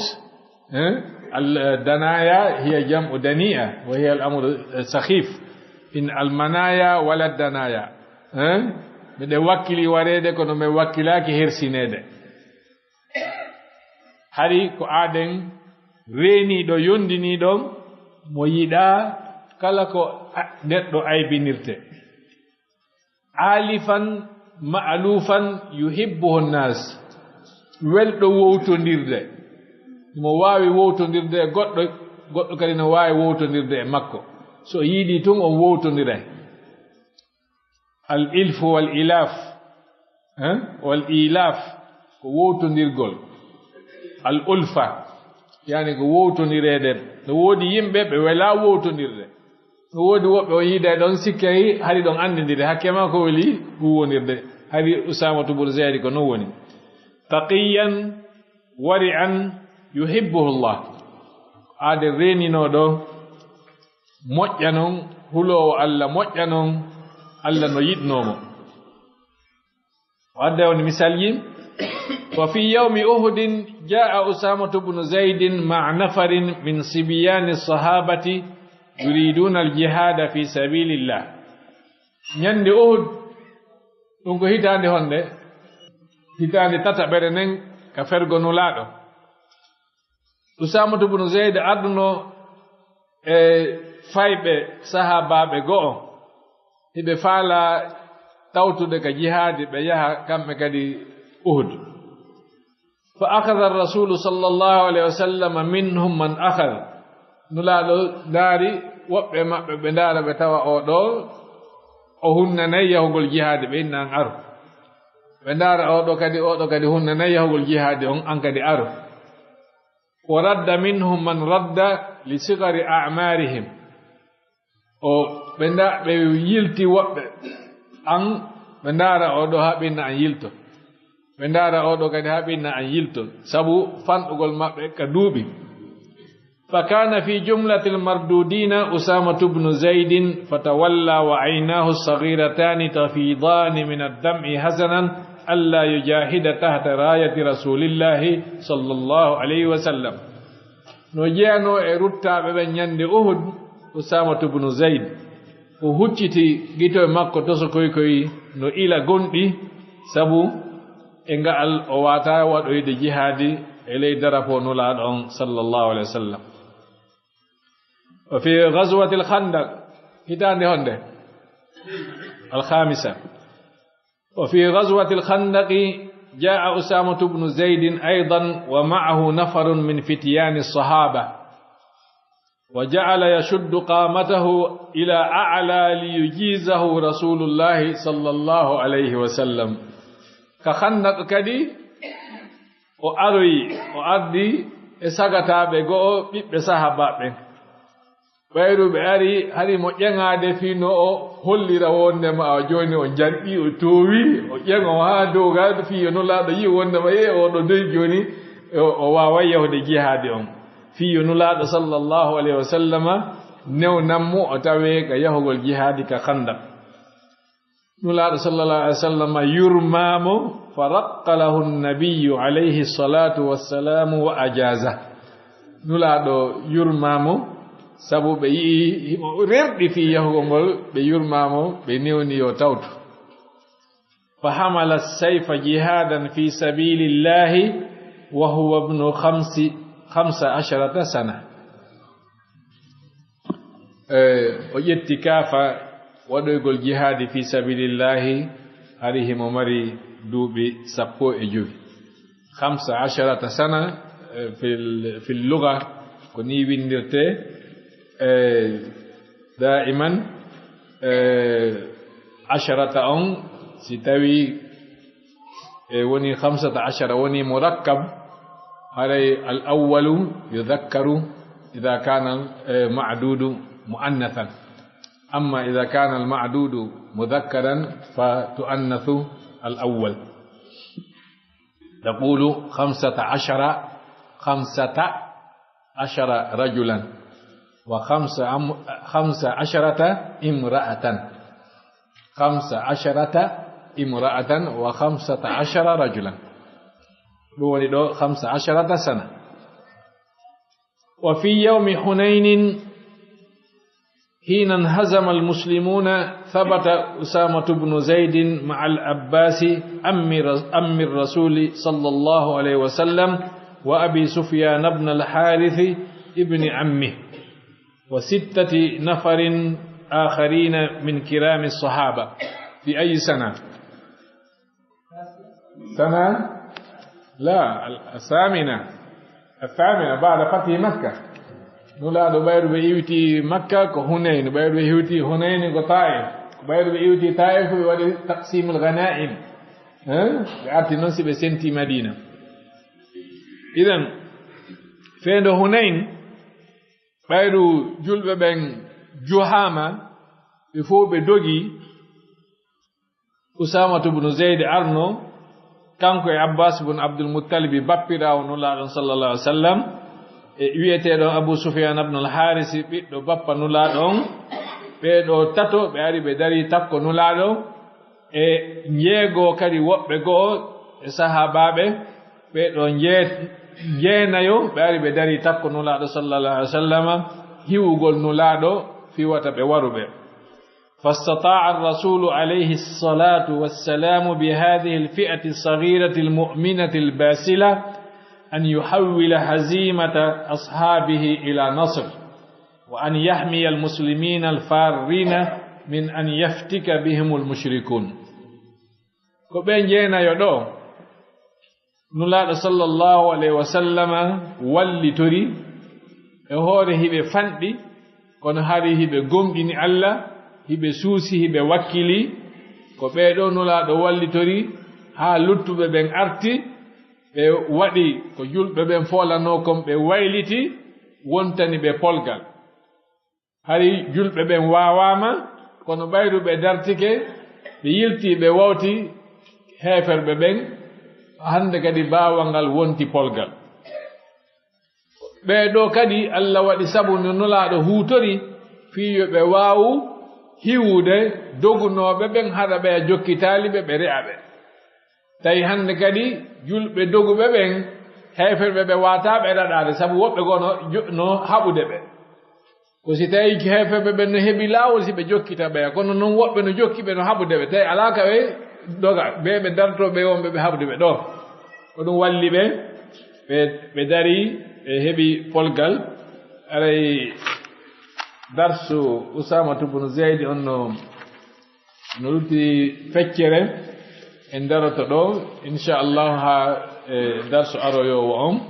eh? Al-, danaya hiya jam'u daniya, wa hiya al-amru, eh, sakhif. In almanaya wala danaya, eh? Miɗen wakkili wareede, kono min wakkilaaki hersineede. Hari ko aaden reeniiɗo, yondiniiɗo, mo yiɗaa kala ko a-, neɗɗo aybinirte. Alifan ma'alufan yuhibbuhu nnas. Welɗo wowtondirde. Mo waawi wowtondirde e goɗɗo, goɗɗo kadi no waawi wowtondirde e makko. So yiɗii tun on wowtondiray. Al ilfu wal ilaf. Hein? Wal ilaf. Ko wowtondirgol. Al ulfa. Yani ko wowtondireede. No woodi yimɓe ɓe welaa wowtondirde. No woodi woɓɓe on yiida e ɗon sikkay hari ɗon anndindiri hakke ma ko weli huwwondirde. Hari Usaamatu bun Zeydi ko non woni. Taqiyan Wari an yuhibbuhu Allah. Aade reeninooɗo moƴƴa non, huloowo Allah moƴƴa non, Allah no yiɗnoo mo. O adda on misalji. Wa fi yawmi Uhudin jaa Usamatu bnu Zaydin ma'a nafarin min sibyani sahabati yuriduna al-jihada fi sabilillah. Ñande Uhud, ɗum ko hitaande honde? Hitaande tataɓere nden ka fergo Nulaaɗo. Usaamatu bnu Zeyd arduno e fayɓe sahaabaaɓe go'o, hiɓe faalaa tawtude ka jihaadi, ɓe yaha kamɓe kadi Uhud. Fa akhadha ar-rasulu sallallahu alayhi wa sallam minhum man akhadha. Nulaaɗo ndaari woɓɓe maɓɓe, ɓe ndaara ɓe tawa oo ɗoo o hunnanay yahugol jihaadi, ɓe inna an aru. Ɓe ndaara oo ɗoo kadi, oo ɗoo kadi hunnanay yahugol jihaadi on, an kadi aru. Wa radda minhum man radda li sigari a'marihim. O ɓe nda-, ɓe yilti woɓɓe, an ɓe ndaara oo ɗoo haa ɓe inna an yilto. Ɓe ndaara oo ɗoo kadi haa ɓe inna an yilto, sabu fanɗugol maɓɓe ka duuɓi. Fa kana fi jumlatil mardudina Usamatu bnu Zaydin, fatawalla wa aynahu saghiratani tafidani min ad-dam'i hazanan alla yujahida tahta rayati rasulillahi sallallahu alayhi wa sallam. No jeyanoo e ruttaaɓe ɓen ñande Uhud, Usaamatu bnu Zayd. O hucciti gitoy makko tosokoy koy no ila gonɗi, sabu e nga'al o waataa waɗoyde jihaadi e ley darapoo Nulaaɗo on, sallallahu alayhi wa sallam. Wa fi ghazwatil Khandaq, hitaande honde? Al-khamisa. وفي غزوة الخندق جاء أسامة بن زيد أيضا ومعه نفر من فتيان الصحابة، وجعل يشد قامته إلى أعلى ليجيزه رسول الله صلى الله عليه وسلم. Ka Khandaq kadi, o aroyi, o ardi e sagataaɓe go'o ɓiɓɓe sahaabaaɓe ɓen. Ɓayru ɓe ari, hari mo ƴeŋaade fii no o hollira wondema o jooni o janɗi, o toowi, o ƴeŋo haa dow gaa fii yo Nulaaɗo yi'u wondema yee oo ɗoo doy jooni, o, o waaway yahude jihaadi on. Fii yo Nulaaɗo sallallahu alayhi wa sallama newnan mo o tawee ka yahugol jihaadi ka Khandaq. Nulaaɗo sallallahu alayhi wa sallam yurmaa mo, fa raqqa lahu nabiyyu alayhi salatu wassalamu wa ajaza. Nulaaɗo yurmaa mo, sabu ɓe yi'i himo rerɗi fii yahugol ngol, ɓe yurmaa mo, ɓe newni yo tawtu. Fa hamala sayfa jihadan fi sabilillahi wa huwa ibnu khamsi, khamsa asharata sana. E, o ƴetti kaafa waɗoygol jihaadi fi sabilillahi, hari himo mari duuɓi sappo e jowi. Khamsa asharata sana, e, fil, fil lugha, ko ni windirte, e, daiman, e, asharata on, si tawi e woni khamsata ashara, woni murakkab, haray al-awwalu yudhakkaru idha kana, eh, ma'dudu mu'annathan. Amma idha kana al-ma'dudu mudhakkaran fa tu'annathu al-awwal. Taqulu khamsata ashara, khamsata ashara rajulan. Wa khamsa am-, khamsa asharata imra'atan. Khamsa asharata imra'atan wa khamsata ashara rajulan. Ɗum woni ɗo khamsa asharata sana. Wa fi yawmi Hunaynin hina inhazama al-muslimuna thabata Usamatu bnu Zaydin ma'a al-Abbasi ammi ras-, ammi ar-Rasuli sallallahu alayhi wa sallam wa Abi Sufyan ibn al-Harith ibn ammi. وستة نفر آخرين من كرام الصحابة. في أي سنة؟ سنة؟ لا، الثامنة. الثامنة بعد فتح مكة. Nulaaɗo ɓayru ɓe iwti Makka ko Hunayn, ɓayru ɓe iwti Hunayn ko Taif, ɓayru ɓe iwti Taif ɓe waɗi taqsimul ghanaim. Eh? Ɓe arti noon si ɓe senti Madina. Idan, feendo Hunayn, ɓayru julɓe ɓen juhaama, ɓe fow ɓe dogi. Usaamatu bnu Zeydi arno, Kanko e Abbas bun Abdul Muttalibi, bappiraawo Nulaaɗo on sallallahu alaihi wasallam, e wi'eteeɗo Abu Sufyan ibn al-Harisi, ɓiɗɗo bappa Nulaaɗo on, ɓee ɗoo tato ɓe ari ɓe darii takko Nulaaɗo, e njeego kadi woɓɓe go'o e sahaabaaɓe, ɓee ɗoo njee-, njeenayo ɓe ari ɓe darii takko Nulaaɗo sallallahu alaihi wasallam, hiwugol Nulaaɗo fii wata ɓe waru ɓe. فاستطاع الرسول عليه الصلاة والسلام بهذه الفئة الصغيرة المؤمنة الباسلة أن يحول هزيمة أصحابه إلى نصر، وأن يحمي المسلمين الفارين من أن يفتك بهم المشركون. Ko ɓe njeenayo ɗoo Nulaaɗo sallallahu alaihi wasallam wallitori e hoore hiɓe fanɗi, kono hari hiɓe gomɗini Allah, hiɓe suusi, hiɓe wakkili. Ko ɓee ɗoo Nulaaɗo wallitori haa luttuɓe ɓen arti, ɓe waɗi ko julɓe ɓen foolanoo kon, ɓe wayliti, wontani ɓe polgal. Hari julɓe ɓen waawaama, kono ɓayru ɓe dartike, ɓe yilti, ɓe wawti heeferɓe ɓen, hande kadi baawal ngal wonti polgal. Ɓee ɗoo kadi, Allah waɗi sabu no Nulaaɗo huutori fii yo ɓe waawu hiwude dogunooɓe ɓen, hara ɓeya jokkitaali ɓe, ɓe re'a ɓe. Tawi hande kadi julɓe doguɓe ɓen, heeferɓe ɓe waataa ɓe raɗaade, sabu woɓɓe goo no jo-, no haɓude ɓe. Ko si tawi heeferɓe ɓen no heɓi laawol, si ɓe jokkita ɓeya, kono non woɓɓe no jokki ɓe no haɓude ɓe, tawi alaa ka ɓe doga, ɓe ɓe dartoo ɓe wonɓe ɓe haɓude ɓe ɗoo. Ko ɗum walli ɓe, ɓe, ɓe darii, ɓe heɓi polgal. Aray darsu Usaamatu bun Zeydi on no No lutti feccere, en daroto ɗoo, inchallah, haa, e, darsu aroyoowo on.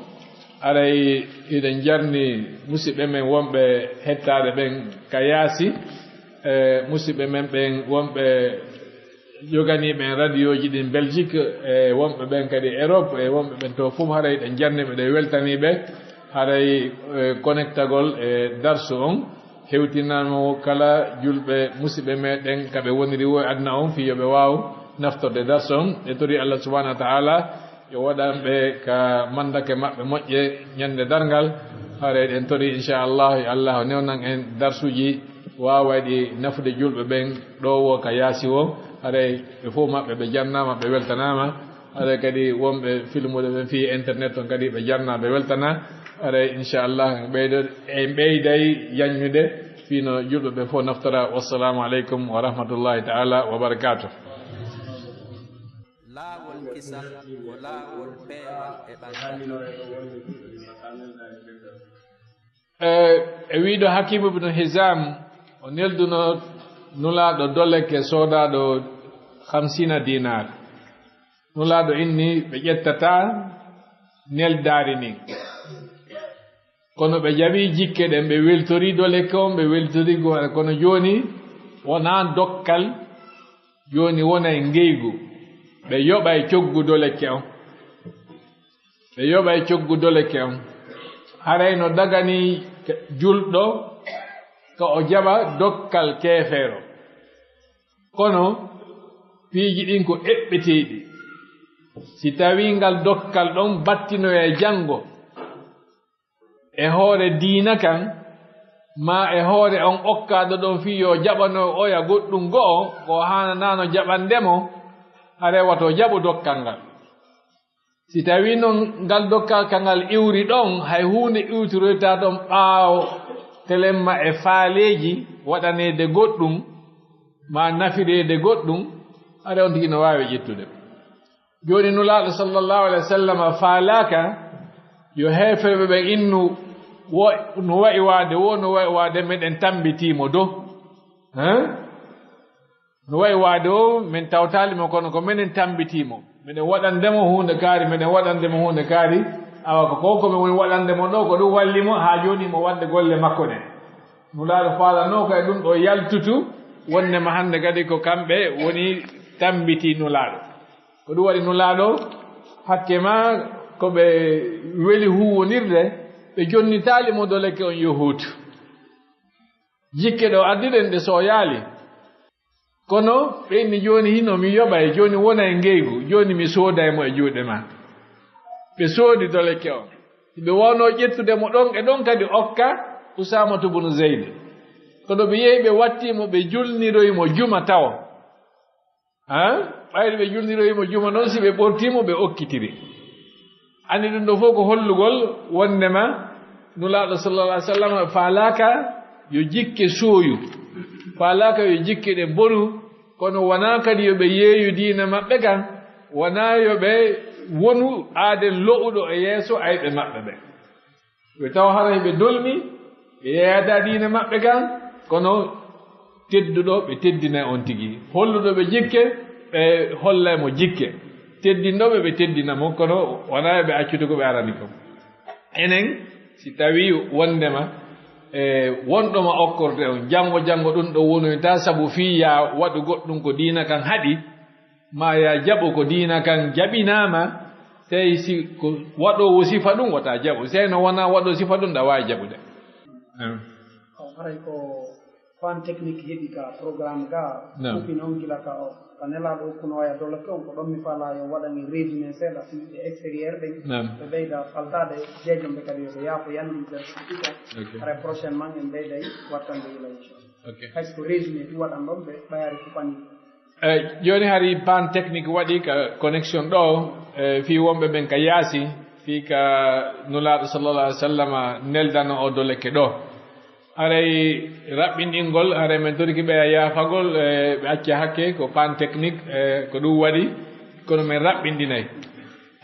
Aray hiɗen jarni musidɓe men wonɓe hettaade ɓen ka yaasi, e, musidɓe men ɓen wonɓe joganiiɓe en radiyooji ɗin Belgique, e wonɓe ɓen kadi Europe, e wonɓe ɓen to fof, haray ɗen jarni ɓe, ɗen weltanii ɓe. Haray, e, connectagol e darsu on. Hewtinanmo kala julɓe, musidɓe meɗen, ka ɓe woniri woo e aduna on, fii yo ɓe waaw naftorde darsu on. E tori Allah subhanahu wa ta'ala yo waɗan ɓe ka mandake maɓɓe moƴƴe ñande darngal. Haray ɗen tori, inchallah, yo Allah newnan en darsuuji waawayɗi nafude julɓe ɓen ɗoo woo ka yaasi woo. Haray ɓe fof maɓɓe ɓe jarnaama, ɓe weltanaama. Haray kadi wonɓe filmude ɓen fii internet on kadi ɓe jarnaa, ɓe weltanaa. Haray inchallah en ɓeydo, en ɓeyday yaññude fii no julɓe ɓe fof naftora. Wassalamu aleykum wa rahmatullahi ta'ala wa barakatuh. Laawol kisal ko laawol peewal e ɓantal. E, e wiiɗo Hakim ibn Hizam, o nelduno Nulaaɗo doleke soodaaɗo hamsina dinar. Nulaaɗo inni ɓe ƴettataa neldaari ndin. Kono ɓe jaɓi jikke ɗen, ɓe weltori doleke on, ɓe weltori go, kono jooni wonaa dokkal, jooni wonay ngeygu. Ɓe yoɓay coggu doleke on. Ɓe yoɓay coggu doleke on. Haray no dagani julɗo ka o jaɓa dokkal keefeero. Kono piiji ɗin ko eɓɓeteeɗi. Si tawii ngal dokkal ɗon battinoya janngo e hoore diina kan, maa e hoore on okkaaɗo ɗon fii yo jaɓano oya goɗɗum go'o, ko haananaano jaɓande mo, haray wato jaɓu dokkal ngal. Si tawii non ngal dokkal ka ngal iwri ɗon, hay huunde iwtiroytaa ɗon ɓaawo telemma e faaleeji waɗaneede goɗɗum, maa nafireede goɗɗum, haray on tigi no waawi ƴettude. Jooni Nulaaɗo sallallahu alaihi wasallam faalaaka yo heeferɓe ɓen innu wo-, no wa'i waade woo, no wa'i waade meɗen tambitii mo dow. Hein? No wa'i waade o, men tawtaali mo, kono ko menen tambitii mo. Meɗen waɗande mo huunde kaari, meɗen waɗande mo huunde kaari. Awa ko, ko, ko men woni waɗande mo ɗoo, ko ɗum walli mo haa jooni mo waɗde golle makko ɗen. Nulaaɗo faalanoo ko e ɗum ɗoo yaltutu, wonnde ma hannde kadi ko kamɓe woni tambitii Nulaaɗo. Ko ɗum waɗi Nulaaɗo, hakke maa ko ɓe weli huuwondirde, ɓe jonnitaali mo doleke on yo huutu. Jikke ɗo addiɗen ɗe sooyaali. Kono ɓe inni, "Jooni hino mi yoɓay, jooni wona e ngeygu, jooni mi sooday mo e juuɗe ma." Ɓe soodi doleke on. Si ɓe wawnoo ƴettude mo ɗon e ɗon kadi okka Usaamatu bunu Zeyd. Kono ɓe yehi ɓe wattii mo, ɓe julniroyi mo juma tawo. Han? Ɓayri ɓe julniroyi mo juma noon, si ɓe ɓortii mo, ɓe okkitiri. Anndi ɗum ɗo fof ko hollugol wonndema Nulaaɗo sallallahu alaihi wasallam faalaaka yo jikke sooyu, faalaaka yo jikke ɗe mbonu, kono wonaa kadi yo ɓe yeeyu diina maɓɓe kan, wonaa yo ɓe wonu aaden lo'uɗo e yeeso ayɓe maɓɓe ɓe. Ɓe taw haray ɓe dolmi, ɓe yeeyata diina maɓɓe kan, kono tedduɗo ɓe teddina on tigi. Holluɗo ɓe jikke, ɓe hollay mo jikke. Teddinɗo ɓe, ɓe teddina mo, kono wonaa yo ɓe accude ko ɓe arani kon. Enen, si tawii wonndema, e, wonɗo ma okkorde on, janngo, janngo ɗum ɗo wonoyta sabu fii yaa waɗu goɗɗum ko diina kan haɗi, maa yaa jaɓu ko diina kan jaɓinaama, sey si ko waɗoowo sifa ɗum wota jaɓu. Sey no wonaa waɗoo sifa ɗum, ɗa waawi jaɓude. Em. Haray ko Pan technique heɓi ka programme ga. Naam. Kupi noon gila ka o, ka nelaaɗo okkuno waya doleke on, ko ɗon mi faalaa yo waɗan e résumé seeɗa fii ɓe extérieur ɓen. Naam. Ɓe ɓeyda faltaade jeejom ɓe kadi yo ɓe yaafo yanndi ɓe ɗiɗo. Ok. Haray prochainement en ɓeyday wattande yila inchallah. Ok. Hay so ko résumé ɗum waɗan ɗon ɓe ɓayaari kupani. Eh, jooni hari pan technique waɗi ka connexion ɗo, eh, fii wonɓe ɓen ka yaasi, fii ka Nulaaɗo sallallahu alaihi wasallam neldano o doleke ɗo. Haray raɓɓinɗingol, haray men toriki ɓe yaafagol, eh, ɓe acca hakke ko pan technique, eh, ko ɗum waɗi, kono men raɓɓinɗinay.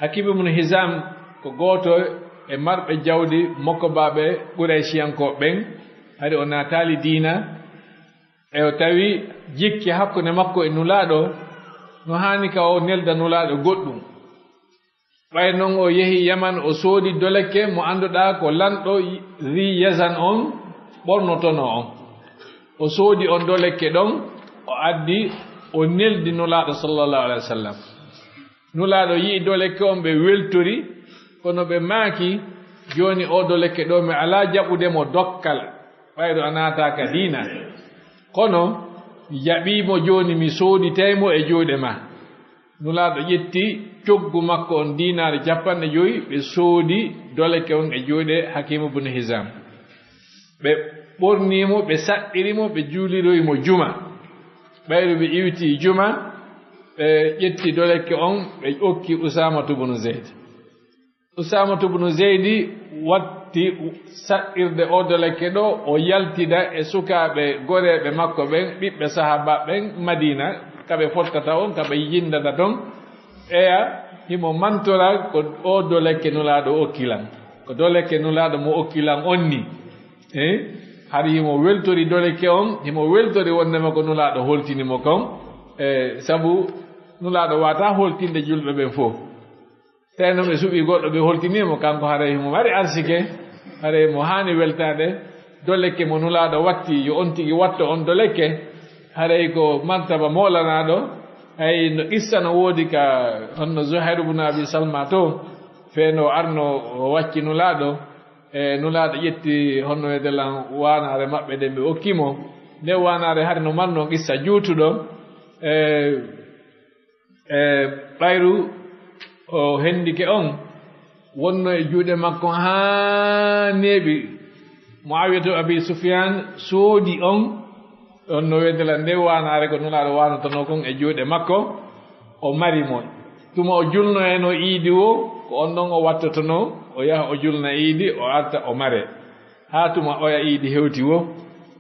Hakim ibn Hizam ko gooto e marɓe jawdi mokkobaaɓe Qurayshiyankooɓe ɓen, hari o naataali diina, e o tawi jikke hakkunde makko e Nulaaɗo, no haani ka o nelda Nulaaɗo goɗɗum. Ɓay non o yehi Yaman, o soodi doleke mo annduɗaa ko lanɗo Zi Yazan on ɓornotono on. O soodi on doleke ɗon, o addi, o neldi Nulaaɗo sallallahu alaihi wasallam. Nulaaɗo yi'i doleke on, ɓe weltori, kono ɓe maaki, "Jooni oo doleke ɗo, mi alaa jaɓude mo dokkal, ɓayɗo a naataaka diina. Kono mi jaɓii mo jooni, mi sooditay mo e juuɗe ma." Nulaaɗo ƴetti coggu makko on, diinaare capanɗe jowi, ɓe soodi doleke on e juuɗe Hakiimu bun Hisaam. Ɓe ɓornii mo, ɓe saɗɗiri mo, ɓe juuliroyi mo juma. Ɓayru ɓe iwti juma, ɓe ƴetti doleke on, ɓe okki Usaamatu bunu Zeyd. Usaamatu bunu Zeydi watti saɗɗirde o doleke ɗo, o yaltida e sukaaɓe goreeɓe makko ɓen, ɓiɓɓe sahaaba ɓen Madiina, ka ɓe fottata on, ka ɓe yindata ton. Eya, himo mantora ko o doleke Nulaaɗo okki lan. Ko doleke Nulaaɗo mo okki lan on ni. Eh? Hari himo weltori doleke on, himo weltori wondema ko Nulaaɗo holtini mo kon. Eh, sabu Nulaaɗo wata holtinde julɓe ɓen fof. Tawi noon ɓe suɓii goɗɗo, ɓe holtinii mo, kanko haray himo mari arsike, haray mo haani weltaade. Doleke mo Nulaaɗo watti, yo on tigi watto on doleke, haray ko martaba moolanaaɗo. Hay no qissa no woodi ka honno Zuhayr ibn Abi Salma to, fee no arno o wacci Nulaaɗo, e Nulaaɗo ƴetti honno wiyete lan waanaare maɓɓe nden ɓe okki mo. Nde waanaare hari no marno qissa juutuɗo, e, e ɓayru o hendike on wonno e juuɗe makko haa neeɓi. Muawiyatu Abi Sufyan soodi on, on no wiyete lan nde waanaare ko Nulaaɗo waanotonoo kon e juuɗe makko, o mari mo. Tuma o julnoyenoo iidi woo, ko on ɗon o wattotonoo, o yaha o julna iidi, o arta o mare. Haa tuma oya iidi hewti woo,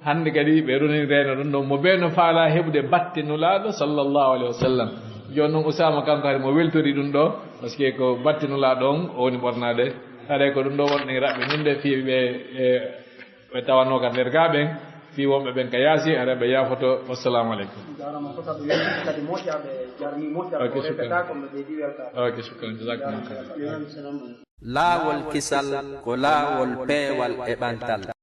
hannde kadi ɓe roniri reeno ɗum ɗon. Mo bee no faalaa heɓude batte Nulaaɗo sallallahu alaihi wasallam. Jooni non Usaama kanko hari mo weltori ɗum ɗo, parce que ko batte Nulaaɗo on o woni ɓornaade. Haray ko ɗum ɗo wonɗen raɓɓininde fii ɓe, e, ɓe tawanoo ka nder gaa ɓen, fii wonɓe ɓen ka yaasi, haray ɓe yaafoto. Wassalamu alaikum. Jaaraama ko sabu yonti kadi moƴƴa, ɓe jarni moƴƴa. Ok, ko shukran. Repeta ko ɓe ɓeydi weltaade. Ok, shukran. Jazakumullah khairan. Laawol kisal ko laawol peewal e ɓantal.